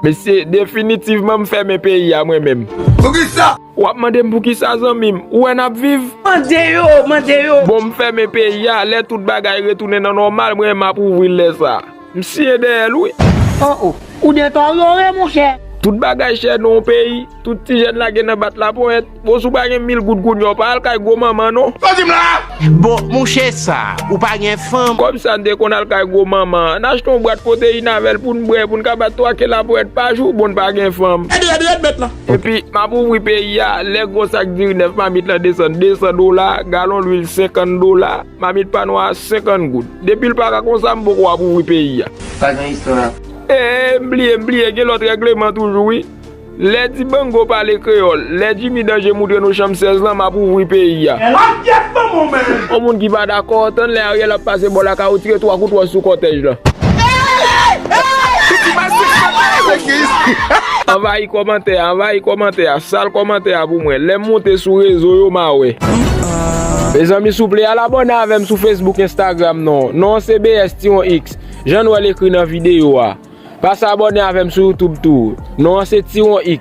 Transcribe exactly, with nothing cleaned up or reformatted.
Mesye, definitivman m fèmen peyi a mwen menm. Poukisa? W ap mande m poukisa, zanmi m? Ou wè n ap viv? Mande yo, mande yo. Bon, m fèmen peyi a, lè tout bagay retounen nan nòmal, mwen m ap ouvri l lè sa. M siyen dèyè l, wi. Oh, oh. Ou detòryore, monchè. Tout bagay chè nan yon peyi. Tout ti jèn la gen nan bat laponyèt. Bon, si w pa gen mil goud kounye a, w pa al kay gwo manman, non. Sa w di m la? Bon, monchè, sa, ou pa gen fanm? Kòb sa n te konn al kay gwo manman an, n achte yon bwat pwoteyin avè l pou n bwè, pou n ka bat twa ke laponyèt pa jou, bon, n pa gen fanm. Ede, ede, ede, mèt la. Epi, m ap ouvri peyi a, lè gwo sak diri nèf mamit lan desann de san dola, galon lwil senkant dola, mamit pa nwa a senkant goud. Depi l pa ka konsa, m poko ap ouvri peyi a. Pa gen istwa. E, m bliye, m bliye, gen lòt règleman toujou, wi. Lè Dibango pale kreyòl, lè Jimmy Danje moutre nou chanm sèz lan, m ap ouvri peyi a. Yon moun ki pa dakò, tann lè Ariel ap pase bò lakay ou, tire twa kout wòch sou kòtèj lan. Anvayi kòmantè a, anvayi kòmantè a, sal kòmantè a pou mwen. Lè m monte sou rezo yo, m a wè. Mezanmi, souple, al abòne avè m sou Facebook, Instagram, non. Non an se B S Tiwon X. Jan nou wè l ekri nan videyo a. Pase abòne avè m sou YouTube tou. Non an se Tiwon X.